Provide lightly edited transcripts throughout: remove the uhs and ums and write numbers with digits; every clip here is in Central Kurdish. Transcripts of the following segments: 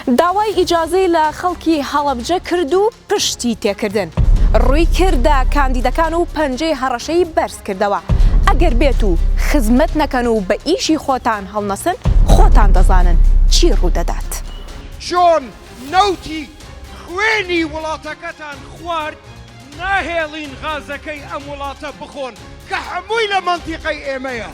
داوای ئیجازەی لە خەڵکی هەڵەبجە کرد و پشتی تێکردن. ڕووی کردە کاندیدەکان و پەنجەی هەڕەشەی بەرز کردەوە، ئەگەر بێت و خزمەت نەکەن و بە ئیشی خۆتان هەڵنەسن خۆتان دەزانن چی ڕوودەدات. چۆن نەوتی خوێنی وڵاتەکەتان خوارد ناهێڵین غازەکەی ئەم وڵاتە بخۆن کە هەمووی لە مەنتیقەی ئێمەیە.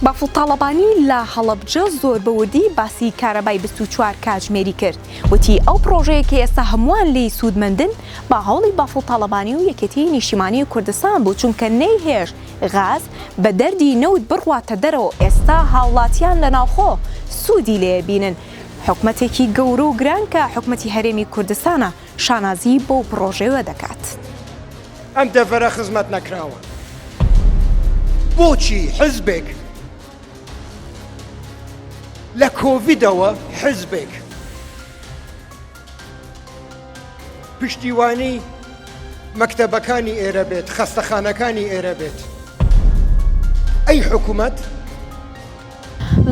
بافڵ تاڵەبانی لە هەڵەبجە زۆر بە وردی باسی کارەبای 24 کاتژمێری کرد، وتی ئەو پڕۆژەیە کە ئێستا هەمووان لێی سوودمەندن بە هەوڵی بافڵ تاڵەبانی و یەکێتیی نیشتیمانیی کوردستان بوو، چونکە نەیهێشت غاز بە دەردی نەوت بڕواتە دەرەوە، ئێستا هاوڵاتیان لە ناوخۆ سوودی لێ بینن. حکومەتێکی گەورە و گران کە حکومەتی هەرێمی کوردستانە شانازی بەو پڕۆژەیەوە دەکات. ئەم دەڤەرە خزمەت نەکراوە. بۆچی حزبێک لە کۆڤیدەوە حزبێک پشتیوانی مەکتەبەکانی ئێرە بێت، خەستەخانەکانی ئێرە بێت، ئەی حکومەت؟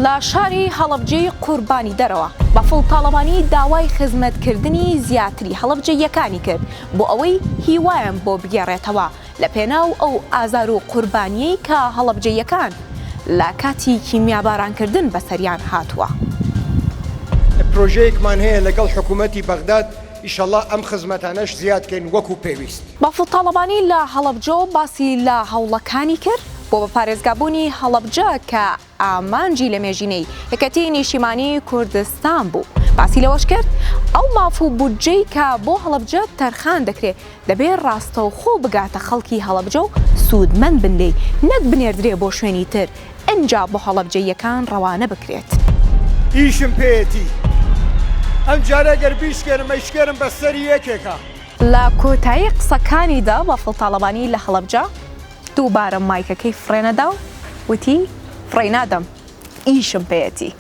لە شاری هەڵەبجەی قوربانی دەرەوە، بافڵ تاڵەبانی داوای خزمەتکردنی زیاتری هەڵەبجەییەکانی کرد بۆ ئەوەی هیوایان بۆ بگێڕێتەوە لە پێناو ئەو ئازار و قوربانییەی کە هەڵەبجەییەکان لە کاتی کیمیابارانکردن بەسەریان هاتووە. پرۆژەیەکمان هەیە لەگەڵ حکومەتی بەغداد، ئیشەڵا ئەم خزمەتانەش زیاد کەین وەکو پێویست. بافڵ تاڵەبانی لە هەڵەبجەوە باسی لە هەوڵەکانی کرد بۆ بە پارێزگابوونی هەڵەبجە کە ئامانجی لەمێژینەی یەکێتیی نیشتیمانیی کوردستان بوو. باسی لەوەش کرد، ئەو ماف و بودجەی کە بۆ هەڵەبجە تەرخان دەکرێ، دەبێ ڕاستەوخۆ بگاتە خەڵکی هەڵەبجە و سوودمەند بن لێی، نەک بنێردرێ بۆ شوێنی تر، ئنجا بۆ هەڵەبجەییەکان ڕەوانە بکرێت. ئیشم پێیەتی ئەمجارە گەر بیشکێنم ئەیشکێنم بە سەری یەکێکا. لە کۆتایی قسەکانیدا بافڵ تاڵەبانی لە هەڵەبجە دووبارە مایکەکەی فڕێنەدا و وتی، فڕێی نادەم، ئیشم پێیەتی.